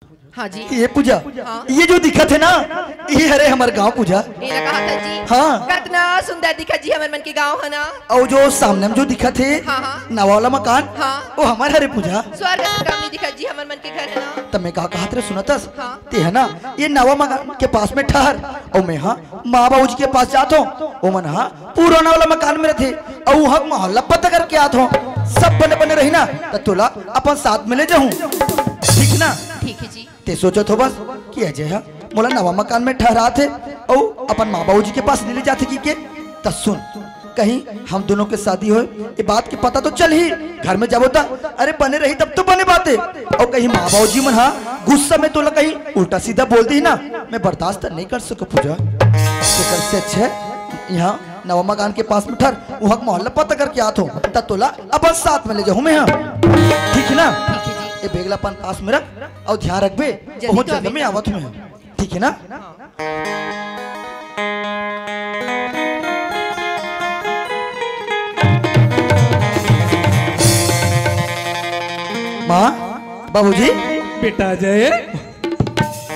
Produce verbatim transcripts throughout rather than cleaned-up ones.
हाँ जी। ये पूजा, हाँ। ये जो दिखत हे ना, ये हरे हमर गांव पूजा। ये लगा था जी। हाँ। कतना सुंदर दिखत जी हमर मन के गांव हे ना। अउ जो सामने में जो दिखत हे, हाँ, हाँ। नवा वाला मकान, हाँ। वो हमर हरे पूजा। स्वर्ग से कम नहीं दिखत जी हमर मन के घर हे ना। तब मैं का कहत रहे सुनतस? हाँ। ते हे ना, ये नवा मकान के पास में ठहर, अउ मैं हाँ माँ बाबूजी के पास जात हों, ओमन हा पुराना वाला मकान में रथे, अउ उहाँ के माहौल ला पता करके आत हों। सब बने बने रही ना, त तोला अपन साथ में ले जाहूँ, ठीक ना? ठीक है जी। ते सोचत हो बस कि अजय हा मोला नवा मकान में ठहरात हे, अउ अपन माँ बाबूजी के पास नहीं ले जाथे कि के? त सुन, कहीं हम दोनों के शादी होए, ये बात के पता तो चल ही, घर में जाबो त, अरे बने रही तब तो बने बात हे। अउ कहीं माँ बाबूजी मन हा गुस्सा में तोला कहीं उल्टा सीधा बोल दी ना, मैं बर्दाश्त नहीं कर सकूँ पूजा। तेकर से अच्छे यहाँ नवा मकान के पास में ठहर, उहाँ के माहौल ला पता करके आत हों, त तोला अपन साथ में ले जाहूँ मैं हा। ठीक है ना? ठीक है जी। ये बैग ला अपन पास में रख अउ ध्यान रखबे, जल्दी बहुत तो जल्द अभी मैं आवत हूँ मैं। ठीक है ना? माँ, बाबूजी। बेटा अजय।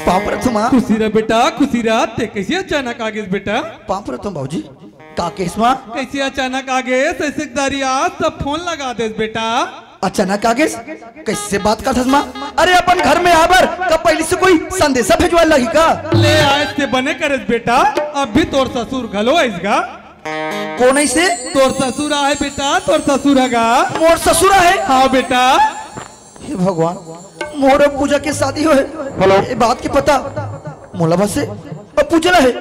पाँव परत हूँ माँ। खुशी रह बेटा, खुशी रह। ते कैसे अचानक आ गेस बेटा? पाँव परत हूँ बाबूजी। का केस माँ? कैसे अचानक आ गेस? ऐसे दारी आज तब फोन लगा देस बेटा। अचानक आ गेस? कैसे बात करथस माँ? अरे अपन घर में आबर का पहले से कोई संदेशा भेजवा लगी का? ले आए ते बने करेस बेटा, अब भी तोर ससुर घलो आइस गा। कोन आइसे? तोर ससुर आहे बेटा, तोर ससुर हगा। मोर ससुर आहे? हाँ बेटा। हे भगवान, मोर अउ पूजा के शादी होए। हेलो। ये बात के पता मोला बस हे अउ पूजा ला हे।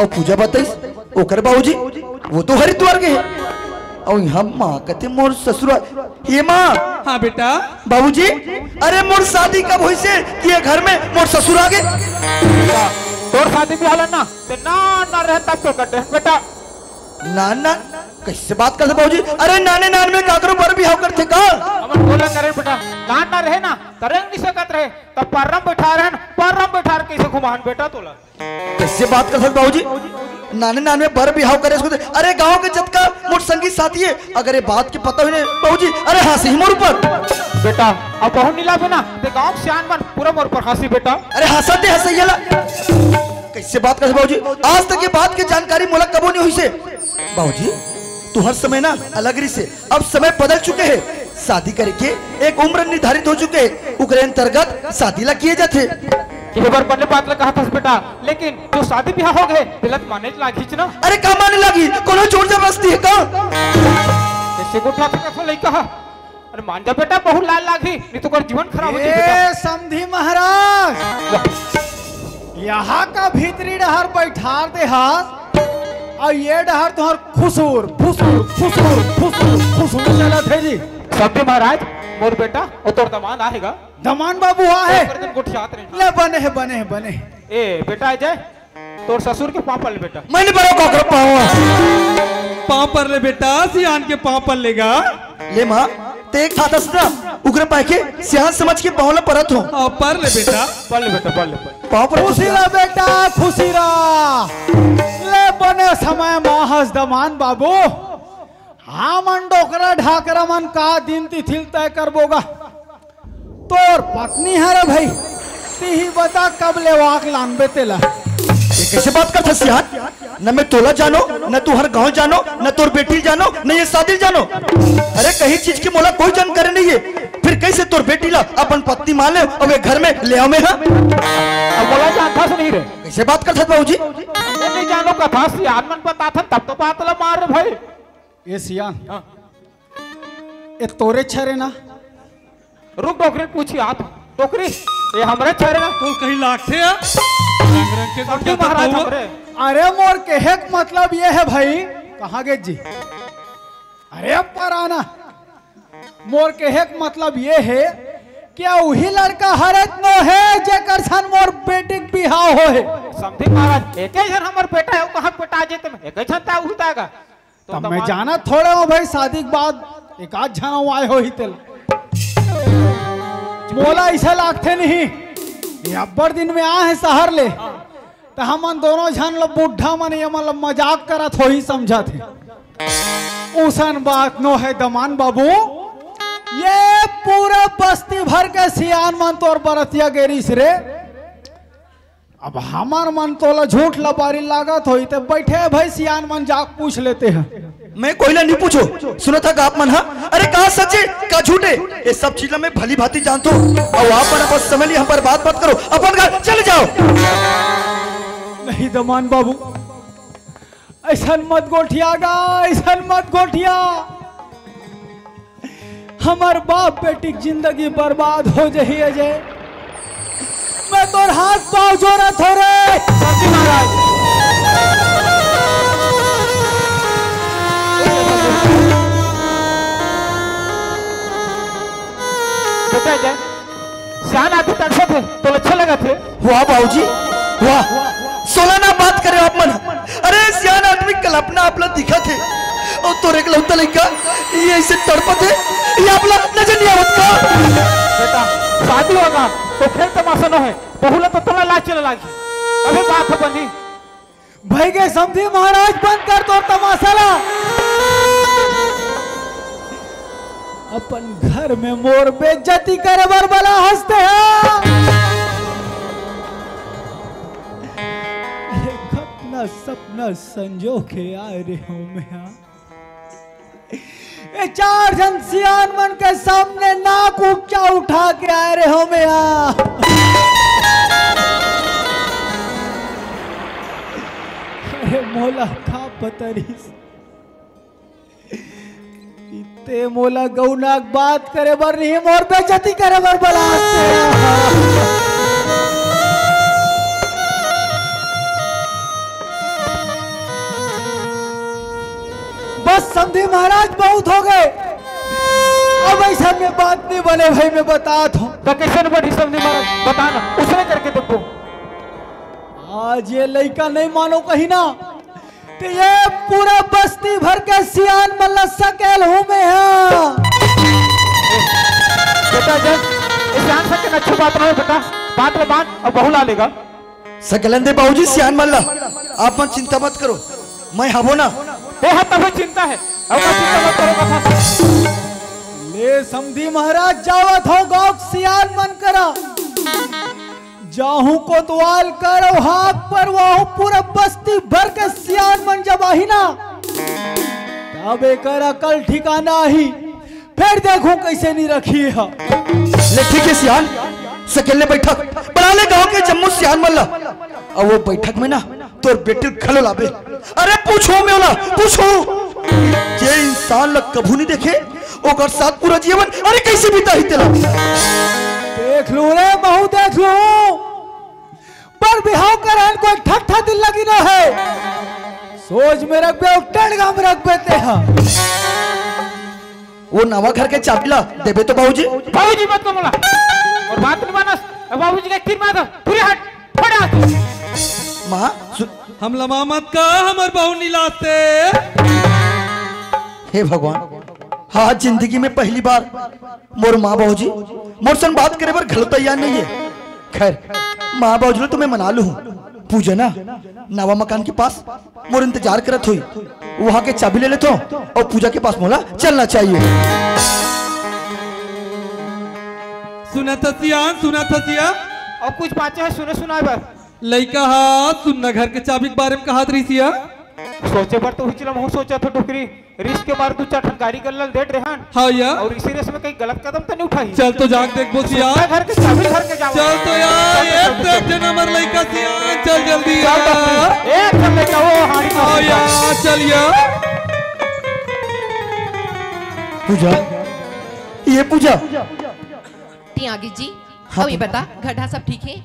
अउ पूजा बताइस ओकर बाबूजी, वो तो हरिद्वार गे हे। अउ यहाँ माँ कहते मोर ससुर। हे माँ। हाँ बेटा। बाबूजी, अरे मोर शादी कब होइसे कि ये घर में मोर ससुर आ गे? तोर शादी बिहाव ला ना, ते ना ना रहे तब के कटे बेटा। ना ना, कैसे बात करत बाबूजी? अरे नाने नान में काकरो बर बिहाव करथे का? हमन बोला करे बेटा, नान ना रहे ना, करे नहीं सकत रहे, तब परम बैठा रहन, परम बैठा रहे कैसे घुमाहन बेटा तोला? कैसे बात करत बाबूजी? नाने नान में बर बिहाव करे इसको दे। अरे गांव के जतका मोर संगी साथी हे, अगर ये बात के पता होई ना बाबूजी, अरे हाँसही मोर ऊपर। बेटा, अब बहुत नी लाबे ना, ते गांव के सियान मन पूरा मोर ऊपर हाँसही बेटा। अरे हाँसत दे हाँसइया ला। कैसे बात करत बाबूजी? आज तक ये बात के जानकारी मोला कबो नहीं होइसे। बाबूजी, तुहर समय ना अलग रहिसे, अब समय बदल चुके हे। शादी करे के एक उम्र निर्धारित हो चुके हे, उकरे अंतर्गत शादी ला किए जाथे। ये बार बने बात ला कहत हस बेटा, लेकिन जो शादी बिहाव हो गे, तेला त माने लागही च ना। अरे का माने लागही? कोनो जोर जबरदस्ती हे का? जैसे गोठा था कथो लइका हा। अरे मान जा बेटा, बहुत लाज लागही, नहीं तो कर जीवन खराब हो जाही बेटा। ए समधी महाराज, यहाँ का भीतरी डहर बैठार दे हा, अउ ये डहर तुहर खुसुर फुसुर खुसुर फुसुर खुसुर चलत हे जी। समधी महाराज, मोर बेटा अउ तोर दमांद आहे गा। दमांद बाबू आहे। ओकर दिन गोठियात रहे। ले बने हे, बने हे, बने हे। ए बेटा अजय, तोर ससुर के पाँव पर ले बेटा। मैं नहीं परो काकरो पाँव। पाँव पर ले बेटा, सियान के पाँव पर लेगा। ले माँ, ते एक था दस ना, उकरे पाए के सियान समझ के पाँव ला परत हों। हाँ, पर ले बेटा। पर ले बेटा, पर ले, पर ले। पाँव पर खुशी रह बेटा, खुशी रह। ले बने समय माँ हस दमांद बाबू। हमन डोकरा ढाकरा मन का दिन तिथि ल तय करबो गा। तोर पत्नी हरे भाई, तिही बता कब लेवा के लानबे तेला। ये कैसे बात करथस यार? न मैं तोला जानो, न तुहर गांव जानो, न तोर बेटी जानो, न ये शादी जानो। अरे कहीं चीज की मोला कोई जानकारी नहीं हे, फिर कैसे तोर बेटी ला अपन पत्नी मान ले अउ ये घर में ले आवे हा? अब मोला जानथस नहीं रे। कैसे बात करथस बाबूजी? ये नहीं जानो कथा सियान मन बताथन तब तो बात ला मार रे भाई। ए सियान, हाँ। ए तोरे छरे ना? रुक डोकरी पूछी आत। डोकरी, ए हमरे छरे ना? तोर कहीं लागथे या? रंग रंग के समधी गोठिया महाराज बताओ। हमरे। अरे मोर कहे के मतलब ये हे भाई, कहाँ गे जी? अरे पराना, मोर कहे के मतलब ये हे कि उही लड़का हरे त नो हे जेकर सन मोर बेटी के बिहाव होहे। समधी महाराज, एके झन हमर बेटा हे, कहाँ बेटा जे तुम एके झन ता उही तागा। तो तब मैं दमांद जानत थोड़े हों भाई, शादी के बाद एक आध झन अउ आए होही तेल। मोला ऐसा लागथे नहीं, ये अब्बड़ दिन में आए हे शहर ले, त हमन दोनों झन ल बुढ़ा मन ये मन ल मजाक करत होही समझत हे। उसन बात नो हे दमांद बाबू, ये पूरा बस्ती भर के सियान मन तोर बरतिया गे रिहिस रे। अब हमर मन तोला झूठ लबारी लागत होही, ते बइठे भाई सियान मन, जाके पूछ लेते हैं। मैं कोई ला नहीं पूछो, सुनत हा का आप मन हा? अरे का सच हे, का झूठ हे, ये सब चीज ला मैं भली भांति जानथों। अउ आप मन बस समय लिए हम बर्बाद मत करो, अपन घर चले जाओ। नहीं दमान बाबू, अइसन मत गोठिया गा, अइसन मत गोठिया। हमर बाप बेटी के जिंदगी बर्बाद हो जाही अजय। मैं तोर हाथ पांव जोरत हों रे। शांति महाराज। बेटा अजय, सियान आदमी तड़पत हे, तोला अच्छा लगत हे? वाह बाबूजी, वाह। सोला ना बात करे आप मन। अरे सियान आदमी कल्पना आप ला दिखत हे। अउ तोर एकलौता लइका ये अइसे तड़पत हे, ये आप ला नजर नहीं आवत का? बेटा, शादी होगा तो खेल तमाशा न होय, बहू ला तो तोला लाज चले लागी। अभी बात ह बनी। भइगे समधी महाराज, बंद कर तोर तमाशा ला। अपन घर में मोर बेइज्जती करे बर बला हंसते हैं। अरे, खतना सपना संजो के आए रे हों मैं हा। ये चार झन सियान मन के सामने नाक ऊंचा उठा के आए रे हों मैं हा। अरे मोला का पता रिहिस, ते मोला गौना के बात करे बर नहीं, मोर बेइज्जती करे बर बला हंसते। बस समधी महाराज, बहुत होगे। अब अइसन में बात नहीं बने भाई, मैं बतात हों। त कइसन बनी समधी महाराज? बता ना, उसने करके देखो। आज ये लइका नहीं मानो कहीं ना, त ये पूरा बस्ती भर के सियान मन ला सकेल हूं मैं हा। बेटा अजय, ये सियान सकेल अच्छी बात ना हे बेटा, बात ला मान अउ बहू ला लेगा। सकेलन दे बाबूजी सियान मन ला, आप मन चिंता मत करो, मैं हबो ना। वो हा तभे चिंता हे, अउ का चिंता मत करो कथा। ले समधी महाराज, जावत हों गांव के सियान मन करा, जाहूं कोतवाल कर अउ हाक परवाहूं, पूरा बस्ती भर के सियान मन जब आही ना, तब एकर अकल ठिकाना आही। फेर देखहूं कइसे नहीं रखही हा। ले ठीक हे सियान, सकेल ले बइठक, बला ले गांव के जम्मो सियान मन ला। अउ वो बइठक में ना तोर बेटी ल घलो लाबे। अरे पूछहूं मैं ओला, पूछहूं। जे इंसान ला कभू नहीं देखे, ओकर साथ पूरा जीवन, अरे कइसे बिताही तेला? देख लूं रे, महूं देख लूं। पर बिहाव करन कोई ठट्ठा दिल लगी न हे। सोच में रखबे अउ टंडगा में रखबे ते हा। वो नवा घर के चाबी ला देबे तो बाबूजी? बाबूजी मत कह मोला। अउ बात नहीं मानस। अउ बाबूजी के तीर मार दो। पूरे हट। फटा। माँ, सु- हमला माँ मत कह, हमर बहू नीलास्ते। हे भगवान, हाँ, जिंदगी में पहली बार मोर माँ बाबूजी मोर संग बात करे बर घलो तैयार नहीं हे। खैर, माँ बाबूजी ला तो मैं मना लूँ। पूजा ना, नवा मकान के पास मोर इंतजार करत होही, वहाँ के चाबी ले लेथों अउ पूजा के पास मोला चलना चाहिए। सुनत हस सियान, सुनत हस सियान। अउ कुछ बाँचे हे सुने सुनाए बर? लइका हा सुन्ना घर के चाबी के बारे में कहत रहिस या। सोचे बर तो उहिच ला महूँ सोचत हों डुकरी। रिस के मारे दू चार ठन गारी गल्ला ल देत रेहेन। हाँ या। अउ इसी रिस में कहीं गलत कदम तो नहीं उठाही। चल तो जाके देखबो सियान। घर के चाबी घर के जाओ। चल तो यार, चल, एक चल, तो एक चल। जन हमर लइका सियान, चल जल्दी चल यार। डुकरी। एक जन लइका वो हाड़ी हाँ मार यार, चल यार। पूजा, ये पूजा। तियागी जी, हाँ, अउ ये पूजा। बता, घर ढा सब ठीक हे?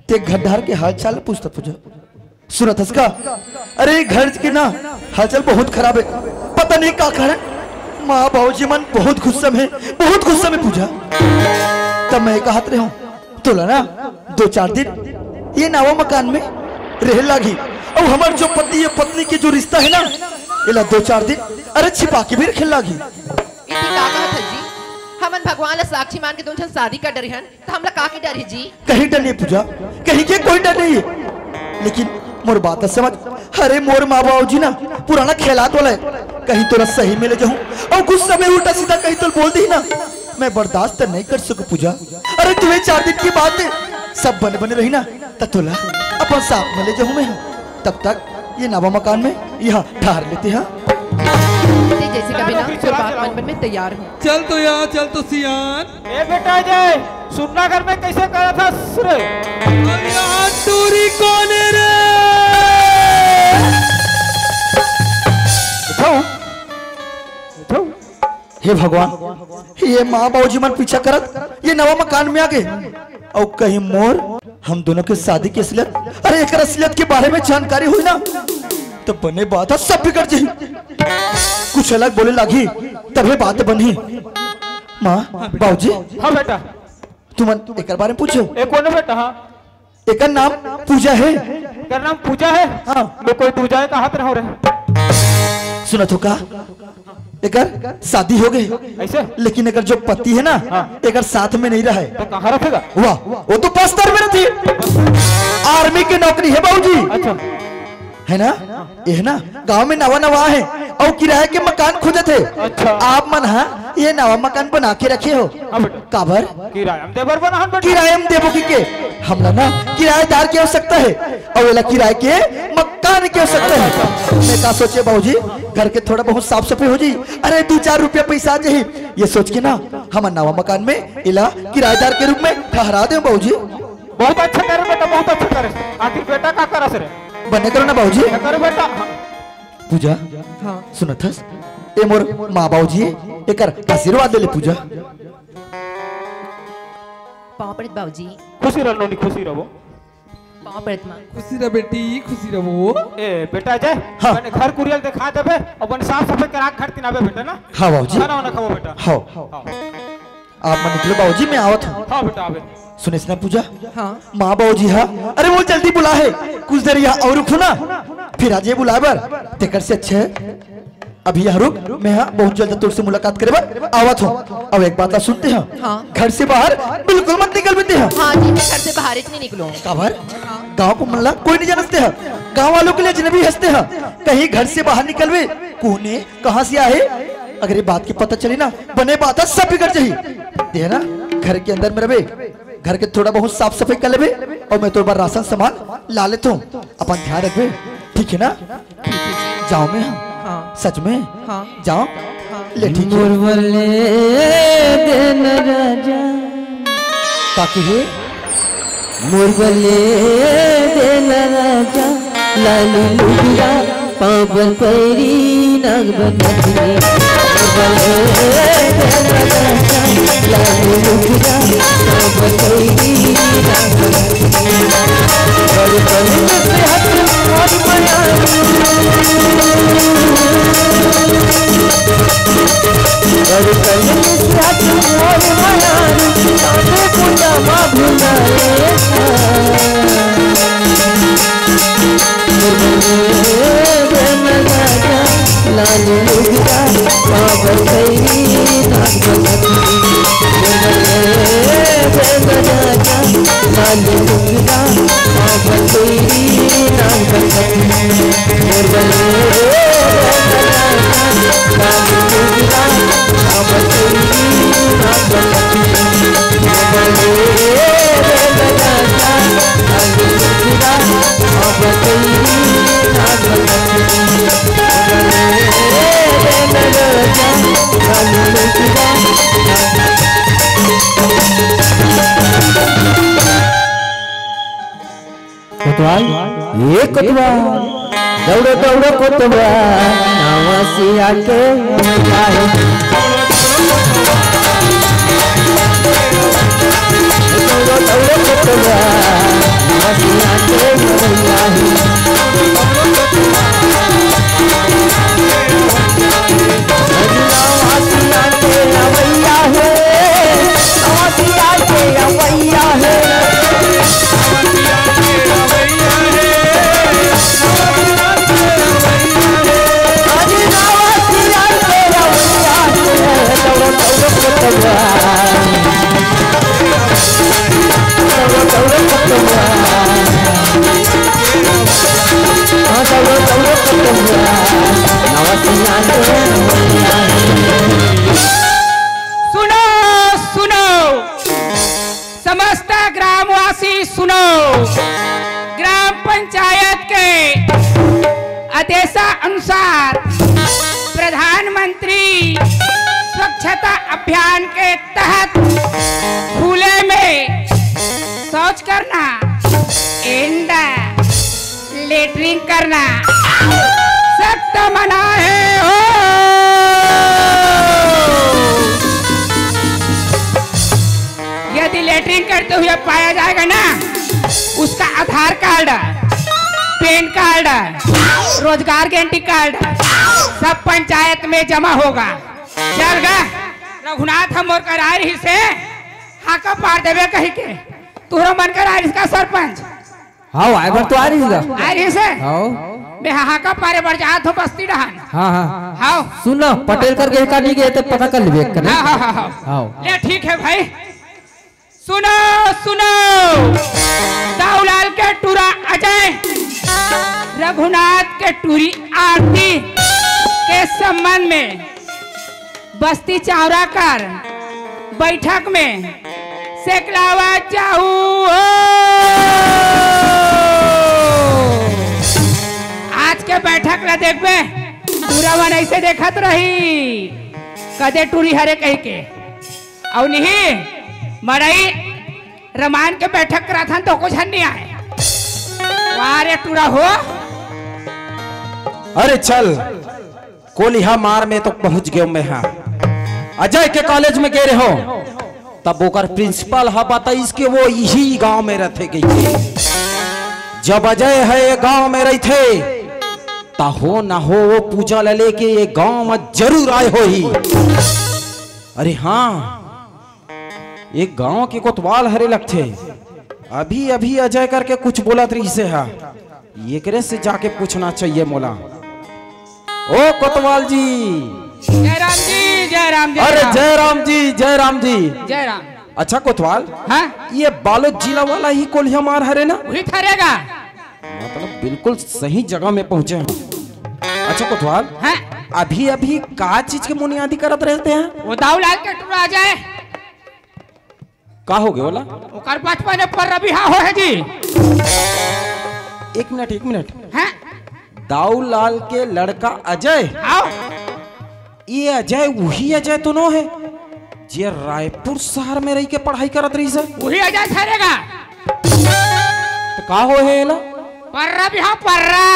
ते घर ढार के हाल चाल पूछत पूजा। सुनत हस का? अरे, घर के ना हालचाल बहुत खराब हे। पता नहीं का कारण, माँ बाबूजी मन बहुत गुस्सा में, बहुत गुस्सा में पूजा। तब मैं कहत रहे हूँ, तोला ना दो चार दिन ये नवा मकान में रहे लागी। अउ हमर जो पति या पत्नी के जो रिश्ता हे ना, एला दो चार दिन अरे छिपा के भी रखे लागी। इति का कहत हस जी? हमन भगवान ला साक्षी मान के दोनों झन शादी कर डरे हन, त हमला का के डर हे जी? कहीं डर नहीं पूजा, कहीं के कोई डर नहीं हे। लेकिन मोर बात समझ, अरे मोर माँ बाबूजी ना पुराना खेलात वाला हे, कहीं तोला सही में ले जाहूँ अउ गुस्सा में उल्टा सीधा कहीं तोला बोल दी ना, मैं बर्दाश्त नहीं कर सकूं पूजा। अरे, तू ये चार दिन की बात है, सब बने बने रही ना, त तोला अपन साथ में ले जाऊं मैं। तब तक ये नवा मकान में यहाँ ठहर लेते हैं। ते जैसे कभी ना शुरुआत मन मन में तैयार हूँ। चल तो यार, चल तो सियान। ए बेटा जय, सुनना घर में कैसे करा था रे? अरे यार, टूरी कौन है रे? उठाओ, उठाओ। हे भगवान, ये माँ बाबूजी मन पीछा करत ये नवा मकान में आ गए। और कहीं मोर हम दोनों के शादी की असलियत, अरे, एकर असलियत के बारे में जानकारी हुई ना, तो बने बात है, सब बिगड़ जाही। कुछ अलग बोले लागी, तबे बात बनही। माँ, बाबूजी, हाँ बेटा। तुमन एकर बारे में पूछो। ए, कौन है बेटा? हाँ। एकर नाम पूजा है। एकर नाम पूजा है? हाँ। मैं कोई दूजा है, कहा तरह हो रहे। सुनत हो का? एकर शादी हो गई। ऐसे? लेकिन एकर जो पति है ना, हाँ। एकर साथ में नहीं रहे। तो कहाँ रखेगा? वाह, वो तो बस्तर में रहती। आर्मी की नौकरी है बाबूजी। अच्छा। है ना? ये है ना, गांव में नवा नवा है और किराए के मकान खोजत है। अच्छा। आप मन हा ये नवा मकान बना के रखे हो। हाँ बेटा। काबर? किराया में देबर बना हन बेटा। किराया में देबो की के? हमला ना किराएदार की आवश्यकता है और एला किराए के मकान की आवश्यकता है। मैं का सोचे बाबूजी, घर के थोड़ा बहुत साफ सफाई हो जाई, अरे, दो चार रुपया पैसा आ जाही, ये सोच के ना हम नवा मकान में एला किराएदार के रूप में ठहरा दे बाबूजी। बहुत अच्छा करे बेटा, बहुत अच्छा करे। आखिर बेटा का करस रे? बने करो ना बाबूजी। बने करो बेटा। पूजा, हाँ। सुनत हस? ए मोर माँ बाबूजी, एकर आशीर्वाद ले ले पूजा। पाँव पड़त बाबूजी। खुशी रहो नोनी, खुशी रहो। पाँव पड़त माँ। खुशी रह बेटी, खुशी रहो। ए बेटा जय, हाँ। अपने घर कुरियल दिखा देबे, अपन साफ सफाई करा के घर तिनाबे बेटा ना। हाँ बाबूजी। खाना वाना खाओ बेटा। हाँ। हाँ। आप मन निकलो बाबूजी, मैं आवत हूँ। हाँ बेटा, आवे। सुनेस ना पूजा? हाँ। माँ बाबूजी हा, अरे वो जल्दी बुला है, कुछ देर यहाँ और रुको ना, फिर आ जाए बुलाए बर। तेकर से अच्छे है अभी यहाँ रुक, मैं हा बहुत जल्द तोर से मुलाकात करे बर आवत हूँ। अब एक बात ला सुनते हैं, हाँ। घर से बाहर बिल्कुल मत निकल बेटे हैं। हाँ जी, मैं घर से बाहर ही नहीं निकलूँ। काबर? हाँ। गाँव को मल्ला कोई नहीं जानते हैं, गाँव वालों के लिए अजनबी हंसते हैं। कहीं घर से बाहर निकलवे, कौन है, कहाँ से आए, अगर ये बात की पता चली ना, बने बात है, सब बिगड़ जाही। दे ना, घर के अंदर में रहे, घर के थोड़ा बहुत साफ सफाई कर लेबे, और मैं तो बार राशन सामान ला लेता हूँ, अपन ध्यान रखबे, ठीक है ना? ठीक है जी। जाओ मैं, हाँ। हाँ। सच में? हाँ। जाओ। हाँ। ले, ठीक है। मोर बल्ले देन राजा। काकी है? मोर बल्ले देन राजा, लाली लुगरा, पाँव बर पैरी, नाक बर नथनी। मोर बल्ले देन राजा, लाली लुगरा, पाँव बर पैरी, नाक बर नथनी। बड़ कन से हाथ मोर मयारू। बड़ कन से हाथ मोर मयारू, काहे पूजा मा भुलाए। लाल लुगरा, पाँव बर पैरी, नाक बर नथनी। लाल लुगरा, पाँव बर पैरी, नाक बर नथनी। कोतवाल, ये कोतवाल, दौड़ो, दौड़ो कोतवाल, नवा सिया के जाए। दौड़ो, दौड़ो कोतवाल, नवा सिया के जाए। नवा सिया के अवैया हे, नवा सिया के अवैया हे। ग्राम पंचायत के आदेशानुसार प्रधानमंत्री स्वच्छता अभियान के तहत खुले में शौच करना, एंड लेटरिन करना सख्त मना है हो। यदि लेटरिन करते हुए पाया जाएगा ना, उसका आधार कार्ड, पैन कार्ड, रोजगार गारंटी कार्ड सब पंचायत में जमा होगा। चल गा, रघुनाथ ह मोर करा रहिसे, हाका पार देबे कहिके। तोहरो मन करा रहिस का सरपंच? हाव, आय बर तो आ रहिस गा। आ रहिसे? हाव। मैं हाका पारे बर जात हों बस्ती डहान। हाँ, हाँ। हाव। सुन ना, पटेल कर गे का नहीं गे, ते पता कर लेबे एक कने। हाँ, हाँ, हाँ, हाँ। हाव। ले, ठीक है भाई। सुनो, सुनो, दाऊलाल के टूरा अजय, रघुनाथ के टूरी आरती के संबंध में बस्ती चावरा कर बैठक में सेकलावा चाहू हो। आज के बैठक ला देखबे, टूरा मन ऐसे देखत रही, कदे टूरी हरे कहिके। अउ नहीं, मड़ई रमान के बैठक कराथन तो कुछ नहीं आए। वाह रे टूरा हो। अरे चल, कोलिहा मार में तो पहुंच गयो मैं। हाँ, अजय के कॉलेज में गे रहो, तब ओकर प्रिंसिपल ह बताइस कि वो इही गांव में रहथे कहिके। जब अजय ह ये गांव में रहिथे, त हो ना हो वो पूजा ल लेके ये गांव में जरूर आए होही। अरे हाँ, एक गांव के कोतवाल हरे लगथे। अभी अभी अजय करके कुछ बोलत रहिसे हा, एकरे से जाके पूछना चाहिए मोला। ओ कोतवाल जी। जय राम जी, जय राम, जय अरे राम। जय राम जी, जय राम जी। जय राम। अच्छा कोतवाल, हाँ? ये बालोद जिला वाला ही कोलिहा मार हरे ना? वही ठहरेगा। मतलब बिल्कुल सही जगह में पहुंचे हैं। अच्छा कोतवाल, हाँ? अभी अभी का चीज के मुनियादी करत रहते हैं? वो दाऊलाल के टूरा अजय। का हो गया बोला? ओकर बचपन में पर्रा बिहाव हो है जी। एक मिनट, एक मिनट। हैं? दाऊलाल के लड़का अजय? आओ। ये अजय वही अजय तो नो है, जे रायपुर शहर में रही के पढ़ाई करत रही से? वही अजय ठहरेगा। तो का हो है एला? पर्रा बिहाव, पर्रा।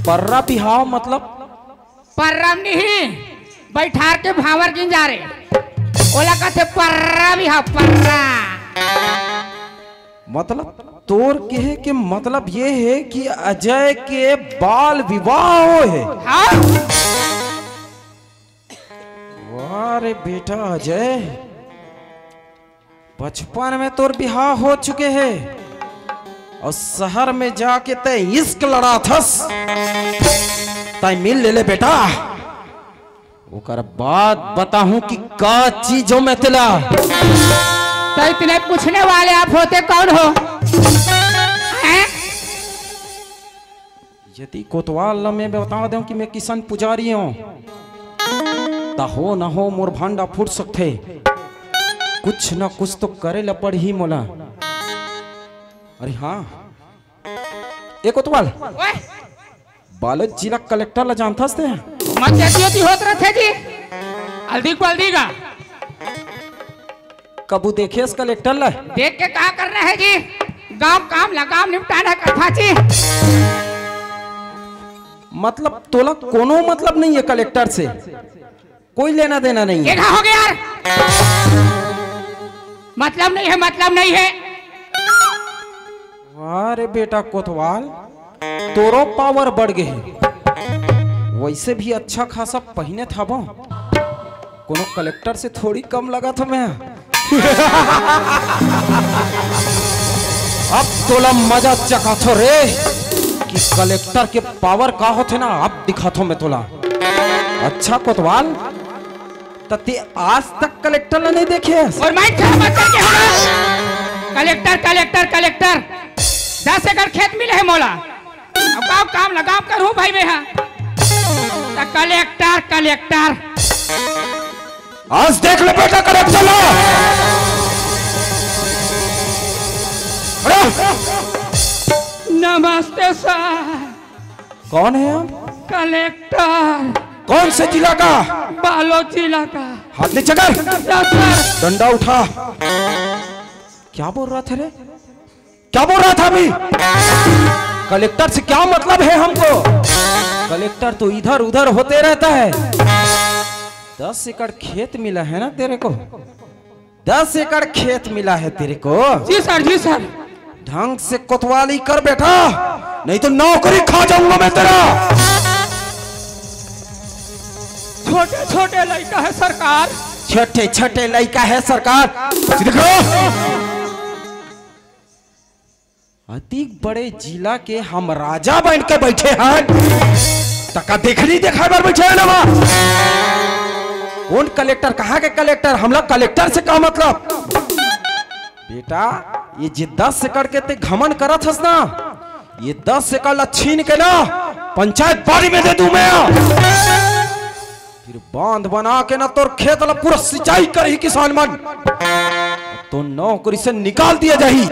पर्रा बिहाव मतलब? पर्रा नहीं, बैठार के भांवर गिन जा रे। ओला कथे पर्रा बिहाव, पर्रा। मतलब तोर कहे के मतलब ये है कि अजय के बाल विवाह हो है? हाँ। वाह रे बेटा अजय, बचपन में तोर बिहाव हो चुके है और शहर में जाके तय इश्क लड़ाथस, तय मिल ले ले बेटा। ओकर बाद बताहूं कि का चीजों में तेला। तो इतने पूछने वाले आप होते कौन हो? हैं? यदि कोतवाल ल मैं बता दें कि मैं किशन पुजारी हूं, त हो न हो मोर भांडा फूट सकथे। कुछ न कुछ तो करे ल पड़ही मोला। अरे हाँ, ए कोतवाल, ओए! बालोद जिला कलेक्टर ला जानथस ते? मत जैसी होती होत रथे जी। हल्दी को हल्दी का। कबू देखेस कलेक्टर ला? देख के का करना है जी? गांव काम ला काम निपटाना है कथा जी। मतलब तोला कोनो मतलब नहीं है कलेक्टर से? कोई लेना देना नहीं है। देखा हो गया यार, मतलब नहीं है, मतलब नहीं है। वाह रे बेटा कोतवाल, तोरो पावर बढ़ गए है। वैसे भी अच्छा खासा पहिने था वो, कोनो कलेक्टर से थोड़ी कम लगा था मैं। अब तोला मजा चखाथो रे, कि कलेक्टर के पावर का होथे ना, अब दिखाथो मैं तोला। अच्छा कोतवाल, त ते आज तक कलेक्टर ला नहीं देखे हस? और माइक खराब मत करके हो ना। Collector, collector, collector. दस एकड़ खेत मिले है मोला। अब काम, काम लगाम करूँ भाई मैं, हाँ। त कलेक्टर, कलेक्टर। आज देख ले बेटा कलेक्टर ला। नमस्ते सर। कौन है आप? कलेक्टर। कौन से जिला का? बालोद जिला का। हाथ नीचे कर। Yes sir. डंडा उठा। क्या बोल रहा था रे? क्या बोल रहा था अभी? कलेक्टर से क्या मतलब है हमको? कलेक्टर तो इधर उधर होते रहता है। दस एकड़ खेत मिला है ना तेरे को? दस एकड़ खेत मिला है तेरे को? जी सर, जी सर। ढंग से कोतवाली कर बेटा, नहीं तो नौकरी खा जाऊंगा मैं तेरा। छोटे छोटे लड़का है सरकार। छोटे छोटे लड़का है सरकार। सीधे खड़ो। अति बड़े जिला के हम राजा बन के बैठे हैं, तका देखनी देखा बर बैठे हैं ना वहाँ। कौन कलेक्टर, कहाँ के कलेक्टर? हमला कलेक्टर से का मतलब? बेटा, ये जे दस एकड़ के ते घमंड करत हस ना, ये दस एकड़ ला छीन के ना पंचायत बाड़ी में दे दूं मैं। फिर बांध बना के ना तोर खेत ला पूरा सिंचाई करही किसान मन। तो नौकरी से निकाल दिया जाही।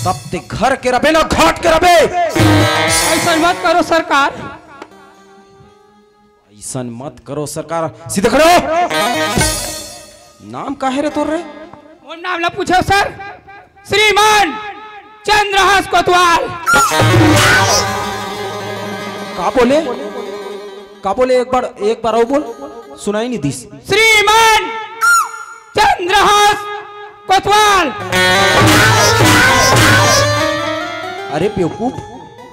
तब ते घर के रबे ना घाट के रबे। ऐसा मत करो सरकार। ऐसा मत करो सरकार। सीधे खड़े हो। नाम का है रे तोर रे? वो नाम ला पूछो सर। श्रीमान चंद्रहास कोतवाल। का बोले? का बोले? एक बार, एक बार और बोल, सुनाई नहीं दीस। श्रीमान चंद्रहास कोतवाल। अरे बेवकूफ,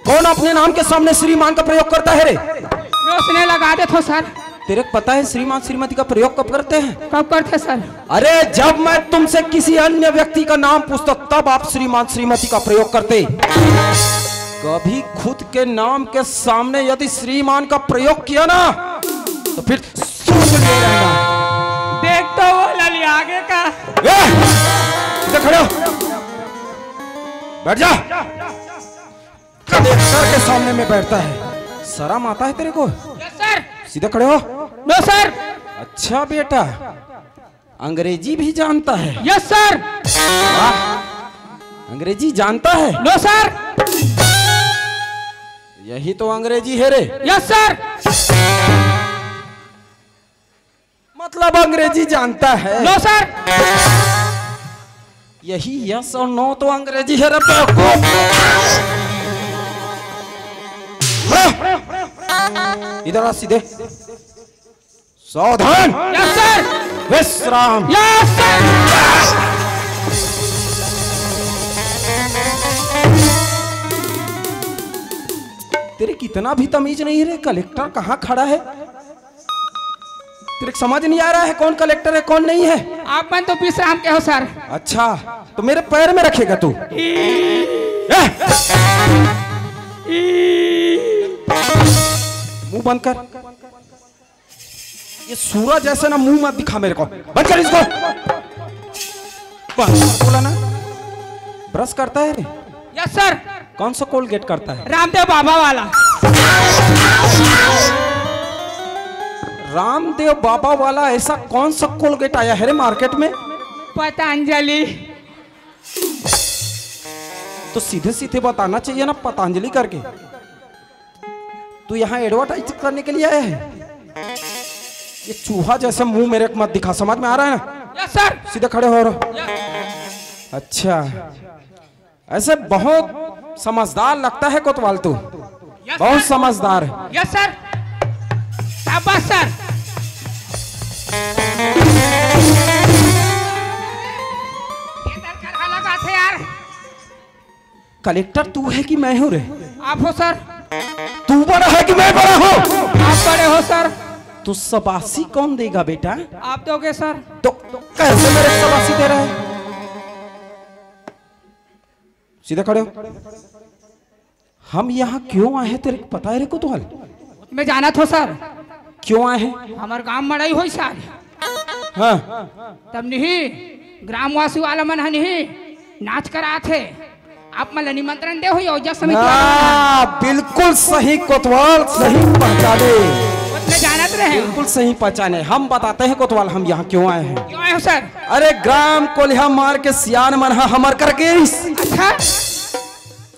कौन अपने नाम के सामने श्रीमान का प्रयोग करता है रे? रोशनी लगा दे थो सर। तेरे को पता है श्रीमान श्रीमती का प्रयोग कब करते हैं? कब करते सर? अरे, जब मैं तुमसे किसी अन्य व्यक्ति का नाम पूछता, तब आप श्रीमान श्रीमती का प्रयोग करते। कभी खुद के नाम के सामने यदि श्रीमान का प्रयोग किया ना, तो फिर सुन ले रहना। देख तो वो ललिया आगे का। ए, इधर खड़े हो। बैठ जा। कलेक्टर के सामने में बैठता है, शर्म आता है तेरे को? Yes sir. सीधे खड़े हो। नो सर। अच्छा बेटा, अंग्रेजी भी जानता है? Yes sir. वाह, अंग्रेजी जानता है? नो सर। यही तो अंग्रेजी है रे। Yes sir. मतलब अंग्रेजी जानता है? नो सर। यही यस और नो तो अंग्रेजी है रे बेवकूफ। इधर आ सीधे। सावधान। Yes sir. विश्राम। Yes sir. तेरे कितना भी तमीज नहीं है रे, कलेक्टर कहाँ खड़ा है? तेरे को समझ नहीं आ रहा है कौन कलेक्टर है, कौन नहीं है? आप मन तो विश्राम के हो सर। अच्छा, तो मेरे पैर में रखेगा तू? ए! मुंह बंद कर। ये सूरज जैसे ना मुंह मत दिखा मेरे को। बंद कर इसको। बस, बोला ना, ब्रश करता है रे? Yes sir. कौन सा कोलगेट करता है? रामदेव बाबा वाला। रामदेव बाबा वाला ऐसा कौन सा कोलगेट आया है रे मार्केट में? पतंजलि। तो सीधे सीधे बताना चाहिए ना, पतंजलि करके। तू यहाँ एडवर्टाइज करने के लिए आया है? ये चूहा जैसे मुंह मेरे को मत दिखा, समझ में आ रहा है ना? Yes sir. सीधे खड़े हो रहो। यस। अच्छा, ऐसे बहुत समझदार लगता है कोतवाल तू। यस बहुत सर। समझदार है। Yes sir. शाबाश सर। ये दरकार लगा थे यार। कलेक्टर तू है कि मैं हूँ रे? आप हो सर। तू बड़ा है कि मैं बड़ा हूँ? आप बड़े हो सर। तो शाबाशी कौन देगा बेटा? आप दोगे सर। तो कैसे मेरे को शाबाशी दे रहा है? सीधे खड़े हो। हम यहाँ क्यों आए हैं तेरे को पता है रे कोतवाल? मैं जाना थो सर। क्यों आए हैं? हमारे गांव में लड़ाई हुई सर। हाँ। तब नहीं, ग्रामवासी वाला मन है नहीं, नाच करा थे। आप मन ला निमंत्रण दे हुई, औजा समिति वाला मन। हाँ, बिल्कुल सही कोतवाल, सही पहचाने। उतने जानत रहे। बिल्कुल सही पहचाने। हम बताते हैं कोतवाल, हम यहाँ क्यों आए हैं। क्यों आए हो सर? अरे, ग्राम कोलिहा मार के सियान मन हा हमर कर गिस। हाँ?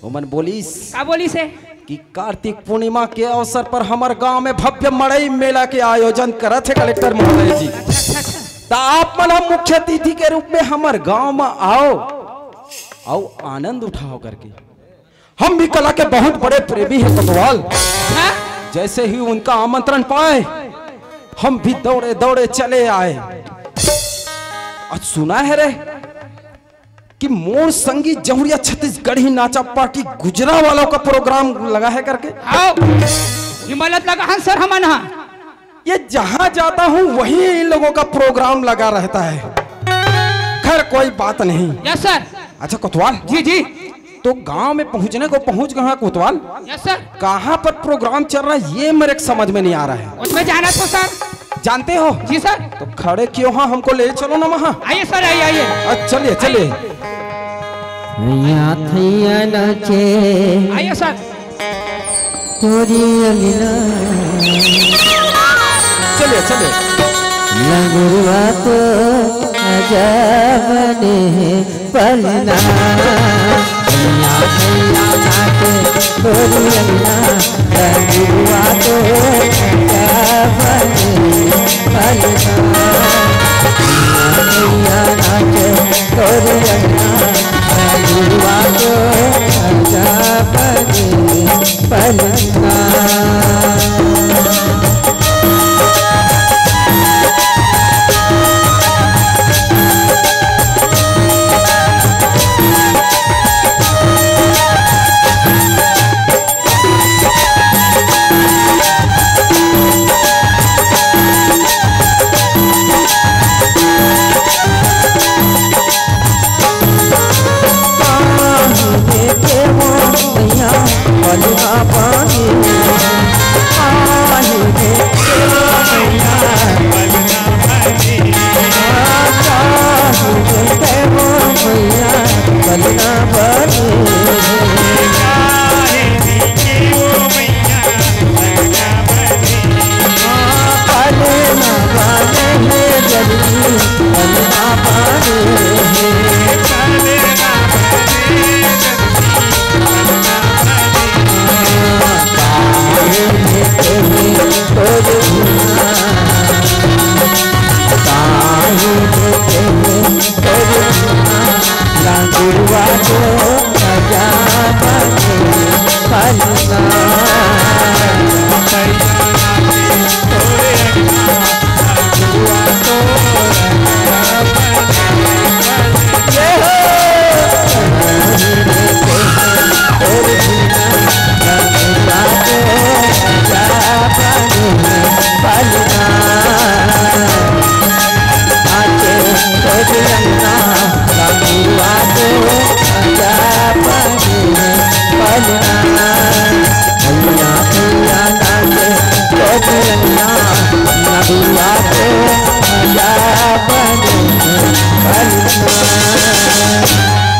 ओमन बोलिस का बोलिस हे? कि कार्तिक पूर्णिमा के अवसर पर हमर गांव में भव्य मड़ई मेला के आयोजन करत हे कलेक्टर महोदय जी। अच्छा, अच्छा। त आप मन ह मुख्य अतिथि के रूप में हमर गांव में आओ, अउ आनंद उठाओ करके। हम भी कला के बहुत बड़े प्रेमी हैं कोतवाल। हाँ? जैसे ही उनका आमंत्रण पाए, हम भी दौड़े दौड़े चले आए। आज सुना है रे कि मोर संगी जहुरिया छत्तीसगढ़ी नाचा पार्टी गुजरावाला का प्रोग्राम लगा है करके। आओ, हिमालत लगा हन सर हमन हा। ये जहाँ जाता हूँ वहीं इन लोगों का प्रोग्राम लगा रहता है। खैर, कोई बात नहीं। Yes sir. अच्छा कोतवाल, जी जी। तो गांव में पहुंचने को पहुंच गए हैं कोतवाल। Yes sir. कहाँ पर प्रोग्राम चल रहा है ये मेरे को समझ में नहीं आ रहा है। उसमें जाना तो सर। जानते हो? जी सर। तो खड़े क्यों हो, हमको ले चलो ना वहाँ। आइए सर, आइए, आइए। अच्छा, चलिए चलिए। भैया थैया नाचे आइए सर। तोरी अंगना। चलिए चलिए। लंगुरवा तो आजा बने पलना। भैया थैया नाचे तोरी अंगना। लंगुरवा तो आजा बने पलना। भैया थैया नाचे तोरी अंगना। लंगुरवा तो आजा बने पलना।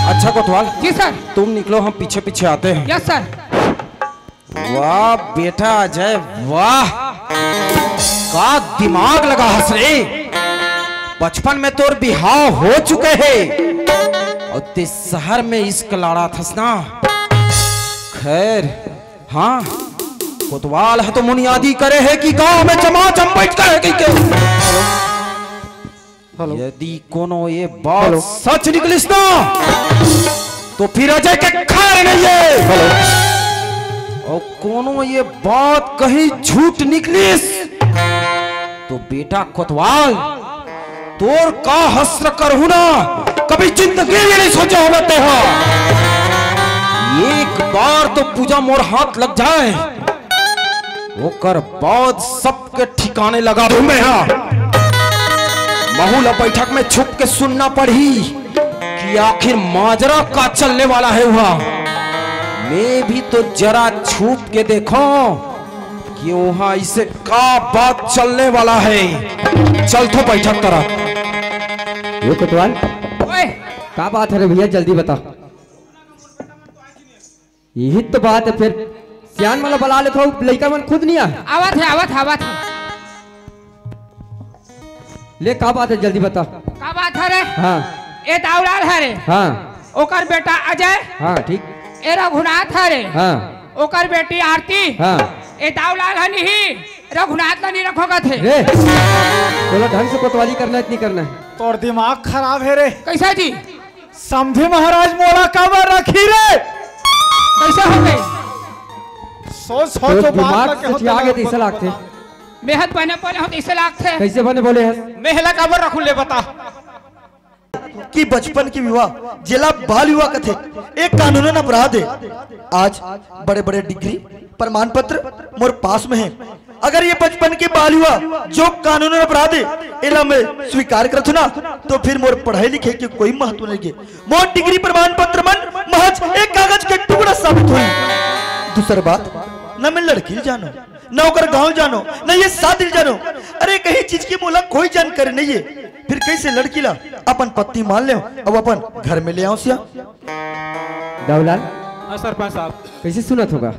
अच्छा कोतवाल, जी सर। तुम निकलो, हम पीछे पीछे आते हैं। Yes sir. वाह बेटा अजय, वाह, का दिमाग लगा हस रे। बचपन में तोर बिहाव हो चुके हे अउ ते शहर में इश्क लड़ाथस ना। खैर, हाँ, कोतवाल ह तो मुनियादी करे हे कि गांव में चमाचम बैठ कर हे कहिके। हेलो। यदि कोनो ये बात हेलो। सच निकलिस ना, तो फिर अजय के खैर नहीं है। हेलो। अउ कोनो ये बात कहीं झूठ निकलिस, तो बेटा कोतवाल, तोर का हश्र करहूं ना, कभी जिंदगी में नहीं सोचे होबे तेहा। एक बार तो पूजा मोर हाथ लग जाए, ओकर बाद सबके ठिकाने लगा दूं मैं हा। महू ला बैठक में छुप के सुनना पड़ही कि आखिर माजरा का चलने वाला है उहां। मैं भी तो जरा छुप के देखो कि उहां इसे का बात चलने वाला है। चल तो बैठक करा। ये कोतवाल, ओए! का बात है रे भैया, जल्दी बता। यही तो बात है फिर। सियान मन ला बला लेथव, लइका मन खुद नहीं आए। आवत है, आवत है, आवत है। ले, का बात है, जल्दी बता। का बात है रे? हाँ। ए दाऊ लाल है रे। हाँ। ओकर बेटा अजय। हाँ, ठीक। ए रघुनाथ हरे। हाँ। ओकर बेटी आरती। हाँ। ए दाऊलाल हनी ही रघुनाथ ला नी रखो कथे। रे, तोला ढंग से कोतवाली करना है, इतनी करना है। तोर दिमाग खराब हे रे। कैसा जी? समधी महाराज मोला काबर रखही रे? कैसा हो गए? सोच, सोच, तोर जो बात दिमाग ला से कहत ठीक आगे हस, तैसा लागथे। मैं हत बने बोले हूँ, तैसे लागथे। कैसे बने बोले हस? मैं हला काबर रखूं ले बता। कि बचपन के विवाह, जेला बाल विवाह कथे, एक कानूनन अपराध हे। आज बड़े-बड़े डिग्री, प्रमाण पत्र मोर पास में हे। अगर ये बचपन के बाल विवाह जो कानूनन अपराध हे, एला मैं स्वीकार करथूं ना, तो फिर मोर पढ़ाई लिखाई के कोई महत्व नहीं हे। मोर डिग्री प्रमाण पत्र मन महज एक कागज के टुकड़ा साबित होही। दूसर बात, न मैं लड़की ल जानों, न ओकर गांव जानों, न ये शादी ल जानों। अरे, कहीं चीज की मोला कोई जानकारी नहीं हे, फिर कैसे लड़की ला अपन पत्नी मान लेंव अउ अपन घर में ले आंव सियान? दाऊलाल, हाँ सरपंच साहब। कैसे सुनत होगा?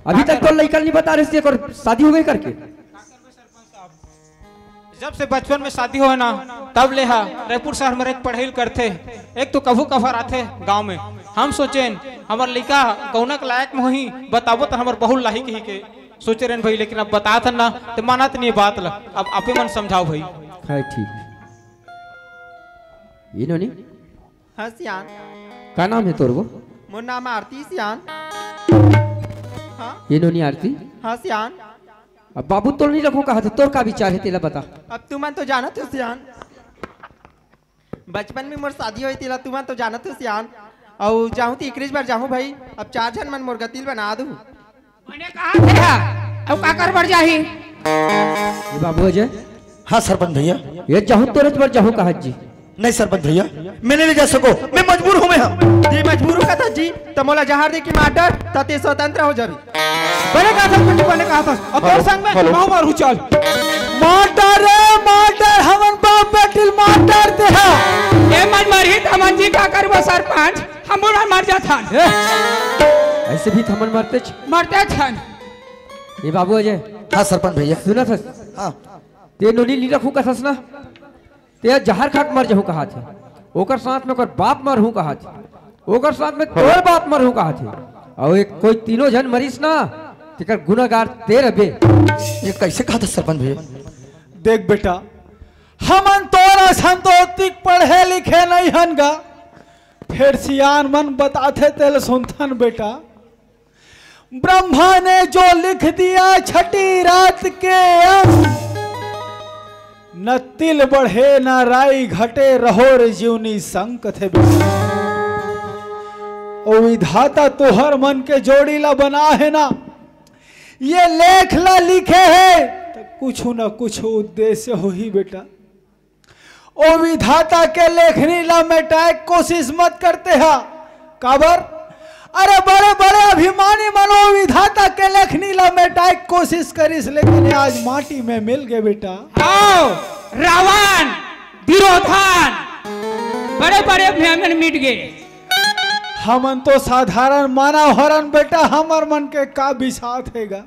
अभी तक तो लइका नहीं बता रहे थे, एक और शादी हो गई करके। जब से बचपन में शादी होय ना, तब ले हा रायपुर शहर में एक पढ़ाई करथे, एक तो कभू कभार आथे गांव में। हम सोचेन, हमर लइका कौना के लायक में होही, बताबो त हमर बहू लाही कही के सोचे रहेन भाई, लेकिन अब बतात हन ना, त मानत नहीं बात ला। अब आपे मन समझाओ भाई। है ठीक। ये नोनी? हाँ सियान। का नाम हे तोर वो? मोर नाम आरती सियान। हाँ? ये नोनी आरती? हाँ सियान। अब बाबू तोर नहीं रखो कहा थे, तोर का विचार हे तेला बता। अब तुमन तो जानत हो सियान, बचपन में मोर शादी होई तेला तुमन तो जानत हो सियान। अउ जाहूं त इकरीज बार जाहूं भाई, अब चार झन मन मोर गतिल बना दू। मने कहा थे हा, अउ का कर बर जाही? ये बाबू अजय। हाँ सरपंच भैया। ये जाहूं तोरे बर जाहूं कहा जी। नहीं सरपंच भैया, मैं नहीं ले जा सको, मैं मजबूर हूँ मैं। हाँ। ये मजबूर हो कथा जी, त मोला जहर दे के मार डर, त ते स्वतंत्र हो जाबे। बने कहा था बेटी, बने कहा था। अब तोर संग में हेलो। माहू मारू चल। मार डर रे, मार डर, हमन बाप बेटी ल मार डर ते हा। ए मन मरही त हमन जी का करबो सरपंच, हम बुढ़ा मर जाथन। ए, ऐसे भी त हमन मरते छ। मरते छन। ये बाबू अजय। हाँ सरपंच भैया। सुना था। हाँ। ते नोनी ली रखू कथस ना। ते जहर खा के मर जहू कहा थे, ओकर साथ में ओकर बाप मरहू कहा थे, ओकर साथ में तोर बाप मरहू कहा थे, अउ एक कोई तीनों झन मरिस ना, तेकर गुनागार ते रबे। ये कैसे कहा था सरपंच भैया? देख बेटा, हमन तोर असन तो ओतिक पढ़े लिखे नहीं हन गा, फेर सियान मन बताथे तेल सुनथन बेटा। ब्रह्मा ने जो लिख दिया छठी रात के अंक, न तिल बढ़े न राई घटे, रहो रे जीवनी संग कथे बेटा। ओ विधाता तोहर मन के जोड़ी ला बना हे ना, ये लेख ला लिखे हे त कुछु न कुछु उद्देश्य होही बेटा। ओ विधाता के लेखनी ला मेटाए के कोशिश मत करते हा। काबर? अरे बड़े बड़े अभिमानी मन ओ विधाता के लेखनी ला मेटाए के कोशिश करिस, लेकिन आज माटी में मिल गए बेटा। आओ, रावण, दुर्योधन, बड़े बड़े अभिमान मिट गए। हमन तो साधारण मानव हरन बेटा, हमर मन के का बिसात हेगा।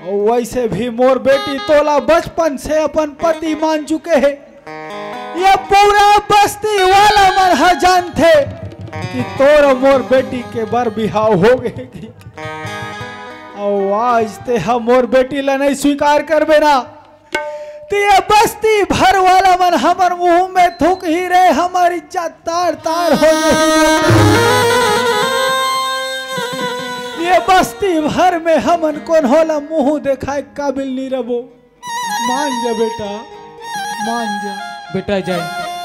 अउ वैसे भी मोर बेटी तोला बचपन से अपन पति मान चुके हे। ये पूरा बस्ती वाला मन ह जानथे कि तोर मोर बेटी के बर बिहाव हो गए कि। अउ आज ते ह मोर बेटी ला नहीं स्वीकार करबे ना, त ये बस्ती भर वाला मन हमर मुंह में थूकही रे, हमर इज्जत तार तार हो जाही। ये बस्ती भर में हमन कोनो ला मुंह देखाए काबिल नी रबो। मान जा बेटा, मान जा। बेटा जय,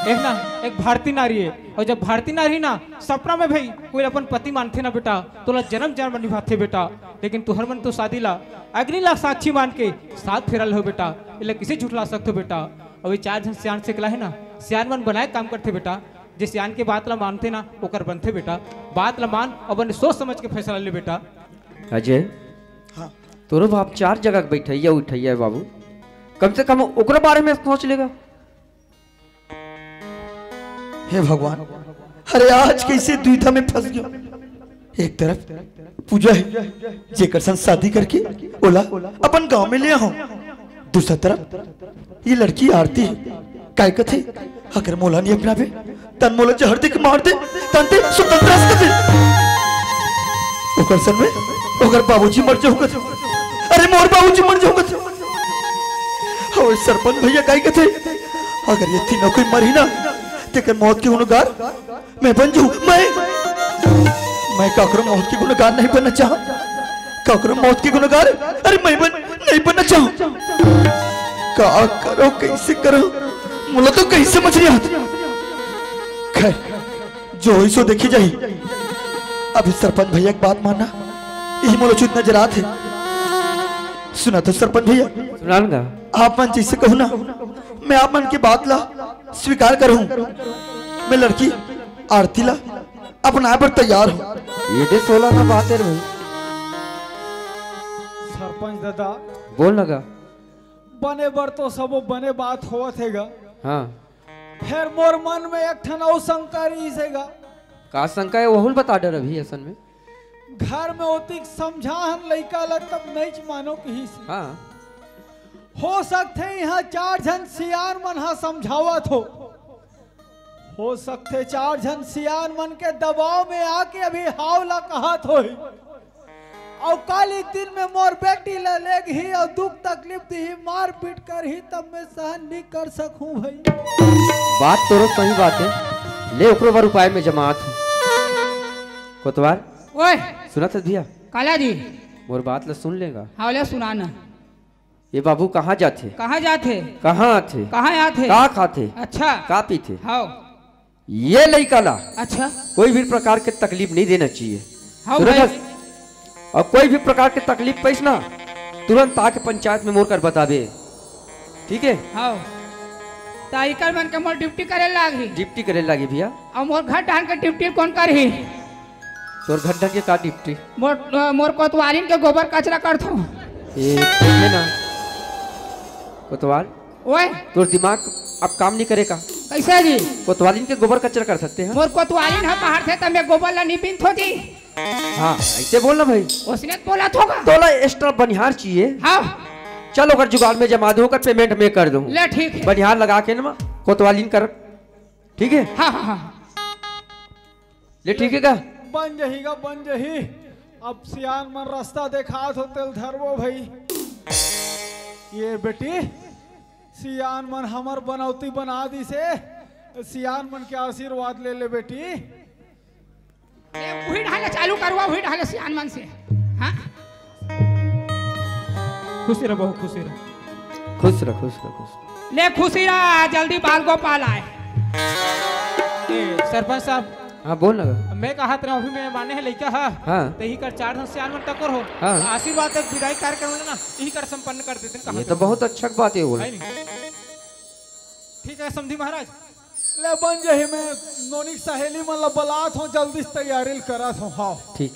एक ना, एक भारतीय नारी हे, अउ जब भारतीय नारी ना सपना में भी कोई अपन पति मानथे ना बेटा, तोला जन्म जन्म निभाथे बेटा। लेकिन तुहर मन तो शादी ला अग्नि ला साक्षी मान के सात फेरा ले हो बेटा, एला किसे झुठला सकथो बेटा? अउ ये चार झन सियान से कला हे ना, सियान मन बनाए काम करथे बेटा। जे सियान के बात ला मानथे ना, ओकर बनथे बेटा। बात ला मान, अपन सोच समझ के फैसला ले बेटा। अजय, हाँ। तोरो बाप चार जगह के बैठैया उठैया हे बाबू, कम से कम ओकरो बारे में सोच लेगा। हे भगवान, अरे आज कैसे दुविधा में फंस गयो। एक तरफ पूजा हे, जेकर संग शादी करके ओला अपन गांव में ले आहूं। दूसरा तरफ ये लड़की आरती हे, काय कथे, अगर मोला नहीं अपनाबे, तन मोला जहर दे के मार दे, तन ते सुतंतरास कर दे। ओकर सन में ओकर बाबूजी मर जाहू कथे। अरे मोर बाबूजी मर जाहू कथे। अउ सरपंच भैया काई कथे, अगर ये तीनों कोई मरही ना, तेकर मौत के गुनहगार मैं बन जाहूं। मैं, मैं काकरो मौत के गुनहगार नहीं बनना चाहूं। काकरो मौत के गुनहगार, अरे मैं बन, नहीं बनना चाहूं। का करो, कैसे करो, मोला तो कहीं समझ नहीं आता। खैर, जो होई सो देखी जाही। अभी सरपंच भैया के बात मानना, यही मोला उचित नजर आत हे। सुना तो सरपंच भैया, सुनाऊंगा। आप मन जैसे कहू ना, मैं आप मन के बात ला स्वीकार करहूं। मैं लड़की आरती ला अपनाए बर तैयार हूं। ये दे सोला ना बात हे रे भाई। सरपंच दादा, बोल ना गा। बने बर तो सबो बने बात होवत हे गा। हाँ। फेर मोर मन में एक ठन अउ शंका रहिस हे गा। का शंका हे, वहू ल बता डर अभी असन में। घर में ओतिक समझाहन लइका ल तब नइच मानो कहिस। हाँ। हो सकथे इहाँ चार झन सियान मन ह समझावत हो। हो सकथे चार झन सियान मन के दबाव में आके अभी हाव ला कहत होही। अउ काल एक दिन में मोर बेटी ला लेगही अउ दुख तकलीफ दिही, मारपीट करही, तब मैं सहन नहीं कर सकूं भाई। बात तोरो सही बात हे। ले ओकरो बर उपाय में जमात हूं। कोतवाल। ओए। सुनत हस भैया? काला जी। मोर बात ला सुन लेगा। हाँ, ले सुना ना। ये बाबू कहाँ जाथे? कहाँ जाथे? कहाँ आथे? कहाँ आथे? का खाथे? अच्छा। का पीथे? हाँ। ये लइका ला अच्छा। कोई भी प्रकार के तकलीफ नहीं देना चाहिए। हाँ सुनत भाई। हस? अउ कोई भी प्रकार के तकलीफ पइस ना, तुरंत आके पंचायत में मोर कर बताबे, ठीक हे? हाँ। त इकर मन के मोर ड्यूटी करे लागही। ड्यूटी करे लागी भैया। अउ मोर घर डहन के ड्यूटी कोन करही? तोर घर डहन के का ड्यूटी? मोर, मोर कोतवालिन के गोबर कचरा करथों। ए, देखे ना। कोतवाल। ओए। तोर दिमाग अब काम नहीं करे का? कैसे जी? कोतवालिन के गोबर कचरा कर सकथे हैं? मोर कोतवालिन ह बाहर थे त मैं गोबर ला नहीं बीनथों जी। हाँ, ऐसे बोल ना भाई। ओसने बोलथों गा। तोला extra बनिहार चाहिए? हाँ। चल ओकर जुगाड़ में जमा दूं, ओकर payment मैं कर दूं। ले ठीक हे। बनिहार लगा के ना कोतवालिन कर, ठीक हे? हाँ, हाँ, हाँ। ले ठीक हे का? बन जही गा, बन जही। अब सियान मन रस्ता देखात हो तेल धरबो भाई। ये बेटी, सियान मन हमर बनौती बना दिसे। सियान मन के आशीर्वाद ले ले बेटी। ए, उही ढाले चालू करवा, उही ढाले सियान मन से। हाँ? खुशी रह बहू, खुशी रह। खुश रह, खुश रह, खुश रह। ले खुशी रह, जल्दी बाल गोपाल आए। ए, सरपंच साहब। हाँ, बोल ना। मैं कहत रहा हूँ, अभी मैं माने हे लइका हा। हाँ। त इही कर चार झन सियान मन टकोर हो। हाँ। आशीर्वाद तक विदाई कार्यक्रम ना, इही कर संपन्न कर देते हैं, ये तो बहुत अच्छा बात हे, बोल। है नहीं? ठीक हे, समधी महाराज। ले बन जही, मैं नोनी के सहेली मन ला बलात हों, जल्दी से तैयारी ल करत हों। हाँ। ठीक।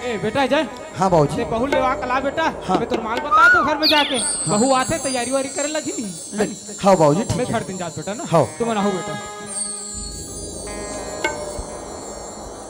ए बेटा जय। हाँ बाबूजी। ते बहू लेवा के ला बेटा। हाँ। मैं तोर माल बतात हों घर में जाके। हाँ। बहू आथे, तैयारी वारी करे लगही नहीं। ले, हाँ बाबूजी, ठीक हे। मैं खड़ दिन जात बेटा ना। हाँ। तुम ना हो बेटा।